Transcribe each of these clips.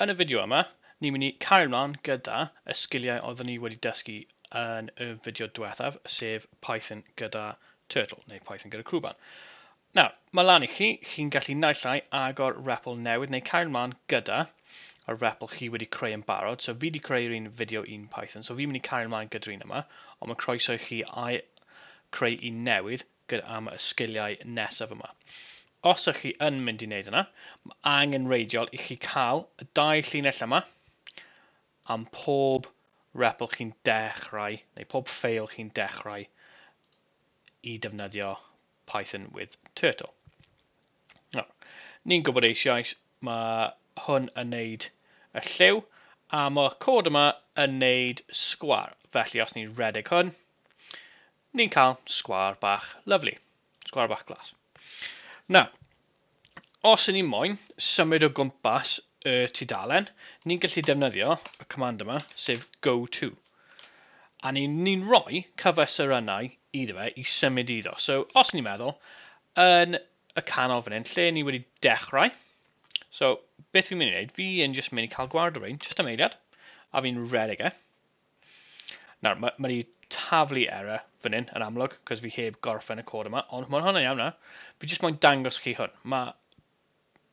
Yn y fideo yma, ni'n mynd i cario ymlaen gyda y sgiliau oeddwn ni wedi dysgu yn y fideo diwethaf, sef Python gyda Turtle, neu Python gyda Crwban. Nawr, mae lan i chi, chi'n gallu naill ai agor REPL newydd neu cario ymlaen gyda y REPL chi wedi creu yn barod. So fi wedi creu'r un fideo un Python, so fi'n mynd i cario ymlaen gyda'r un yma, ond mae croeso i chi ai creu un newydd gyda am y sgiliau nesaf yma. Os ydych chi yn mynd i wneud yna, mae angenrheidiol i chi cael y dau llinell yma am pob REPL chi'n dechrau, neu pob ffeil chi'n dechrau i defnyddio Python with Turtle. Nawr, ni'n gwybod eisoes, mae hwn yn neud y lliw, a mae'r cod yma yn neud sgwar. Felly os ni'n redeg hwn, ni'n cael sgwâr bach lyfli, sgwâr bach glas. Nawr, os y'n ni moyn symud o gwmpas y tudalen, ni'n gallu defnyddio y command yma, sef go to. A ni'n ni rhoi cyfesurynnau iddo fe i symud iddo. So, os ni'n meddwl, yn y canol fan hyn, lle ni wedi dechrau, so, beth fi'n mynd i wneud, fi yn just mynd i cael gwared o rein, just am eiliad, a fi'n redeg e. Nawr, mae, mae wedi taflu error fan hyn, yn amlwg, cos fi heb gorffen y cod yma, ond mae hwnna'n iawn na. Fi jyst moyn dangos chi hwn. Mae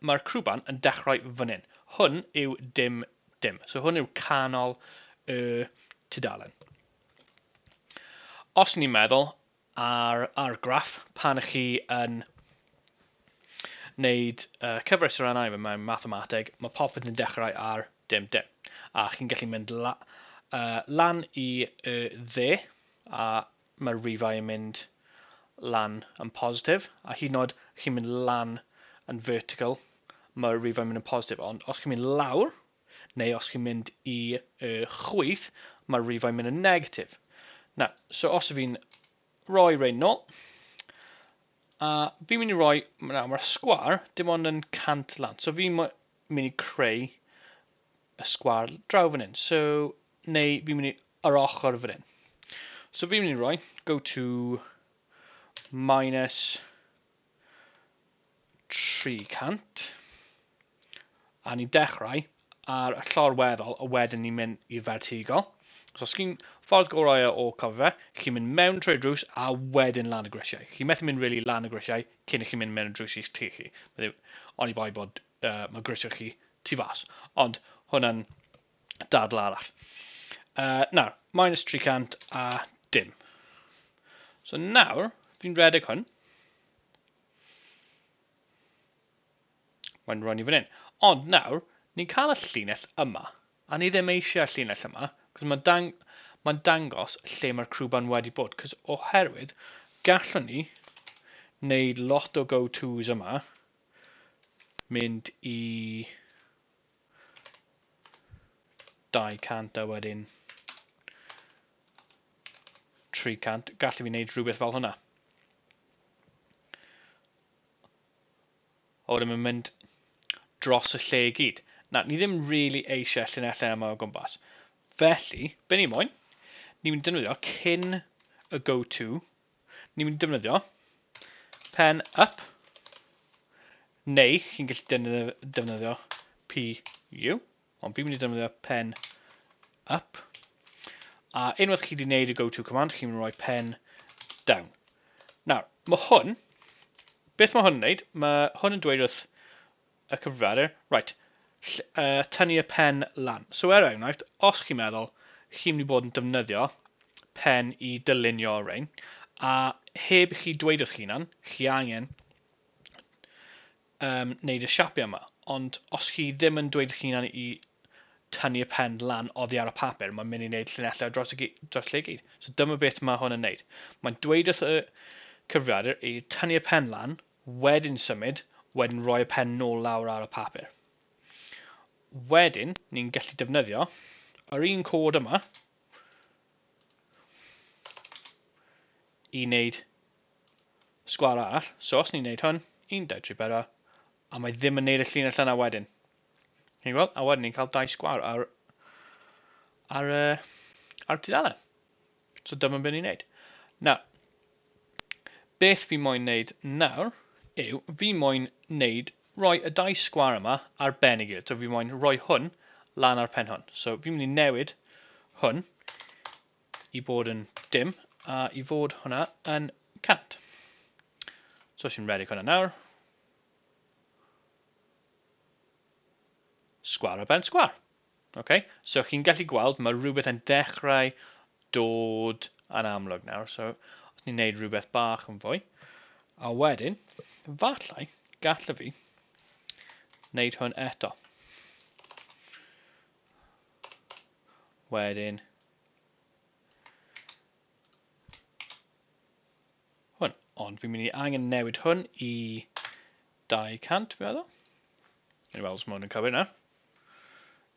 mae'r crwban yn dechrau fan hyn. Hwn yw dim dim. So hwn yw canol y tudalen. Os ni'n meddwl ar argraff pan ych chi yn wneud uh, cyfres o rannau mewn mathemateg, mae popeth yn dechrau ar dim dim. A chi'n gallu mynd la, uh, lan i y dde, a mae'r rifau yn mynd lan yn positif, a hyd yn oed chi'n mynd lan yn vertical, mae'r rifau yn mynd yn positif. Ond os chi'n mynd lawr, neu os chi'n mynd i y chwith, mae'r rifau'n mynd yn negatif. Na, so os fi'n rhoi rhain nôl, a fi'n mynd i roi, na, mae'r sgwar dim ond yn 100 lan, so fi'n mynd i creu y sgwar draw fan hyn, so, neu fi'n mynd i yr ochr fan hyn. So fi'n mynd i roi go to minus 300 a ni'n dechrau ar y llor weddol a wedyn ni'n mynd i'r fertigol. So os chi'n ffordd gorau o cofio fe, chi'n mynd mewn trwy'r drws a wedyn lan y grisiau. Chi'n methu mynd really lan y grisiau cyn i chi mynd mewn y drws i'ch tŷ chi. Oni bai bod uh, mae grisiau chi tu fas. Ond hwnna'n dadl arall. Uh, nawr, minus 300 a dim. So nawr, fi'n redeg hwn. Mae'n rhoi ni fan hyn. Ond nawr, ni'n cael y llinell yma. A ni ddim eisiau'r llinell yma, cos mae'n dang mae dangos lle mae'r crwban wedi bod. Cos oherwydd, gallwn ni wneud lot o go-tos yma, mynd i 200 a wedyn 300. Gallwn fi wneud rhywbeth fel hwnna. A wedyn mae'n mynd dros y lle i gyd. Na, ni ddim really eisiau llinellau yma o gwmpas. Felly, be ni moyn? Ni'n mynd i defnyddio cyn y go-to, ni'n mynd i defnyddio pen up, neu chi'n gallu defnyddio PU, ond fi'n mynd i defnyddio pen up. A unwaith chi wedi gwneud y go-to command, chi'n mynd i roi pen down. Nawr, mae hwn, beth mae hwn yn gwneud? Mae hwn yn dweud wrth y cyfrifiadur, right, uh, tynnu y pen lan. So er enghraifft, os chi'n meddwl, chi'n mynd i bod yn defnyddio pen i dylunio y rhain, a heb chi dweud wrth hunan, chi angen um, wneud y siapiau yma. Ond os chi ddim yn dweud wrth hunan i tynnu y pen lan oddi ar y papur, mae'n mynd i wneud llinellau dros, y, dros lle gyd. So dyma beth mae hwn yn wneud. Mae'n dweud wrth y cyfrifiadur i tynnu y pen lan, wedyn symud, wedyn rhoi y pen nôl lawr ar y papur. Wedyn, ni'n gallu defnyddio yr un cod yma i wneud sgwâr arall. So os ni'n wneud hwn, 1, 2, 3, 4, a mae ddim yn wneud y llinell yna wedyn. Chi'n gweld? A wedyn ni'n cael dau sgwâr ar, ar, uh, ar tudalen. So dyma beth ni'n neud. Nawr, beth fi moyn neud nawr yw fi moyn neud rhoi y dau sgwar yma ar ben ei gilydd. So fi moyn rhoi hwn lan ar pen hwn. So fi'n mynd i newid hwn i bod yn dim a i fod hwnna yn 100. So os fi'n redeg hwnna nawr, sgwar ar ben sgwar. Okay? So chi'n gallu gweld mae rhywbeth yn dechrau dod yn amlwg nawr. So os ni'n neud rhywbeth bach yn fwy, a wedyn, falle, gallaf fi wneud hwn eto. Wedyn, hwn. Ond fi'n mynd i angen newid hwn i 200, fi'n meddwl. Yn weld os mae hwn yn cywir na.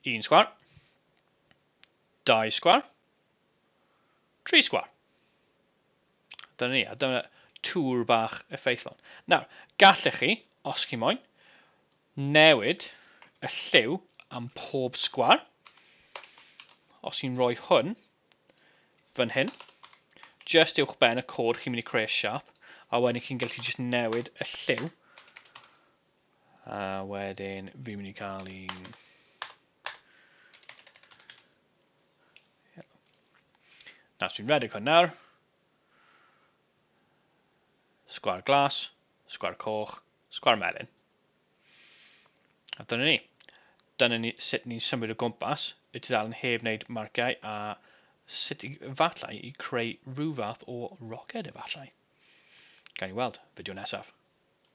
Un sgwar. Dau sgwar. Tri sgwar. Dyna ni, a dyna tŵr bach effeithlon. Nawr, gallech chi, os chi moyn, newid y lliw am pob sgwar. Os chi'n rhoi hwn fan hyn, just uwch ben y cod chi'n mynd i creu siap, a wedyn chi'n gallu just newid y lliw. A wedyn fi'n mynd i cael un... Nawr, dwi'n redeg hwn nawr. Sgwar glas, sgwar coch, sgwar melyn. A dyna ni. Dyna ni sut ni'n symud o gwmpas y tudalen heb wneud marciau a sut i, efallai i creu rhyw fath o roced efallai. Gawn ni weld fideo nesaf.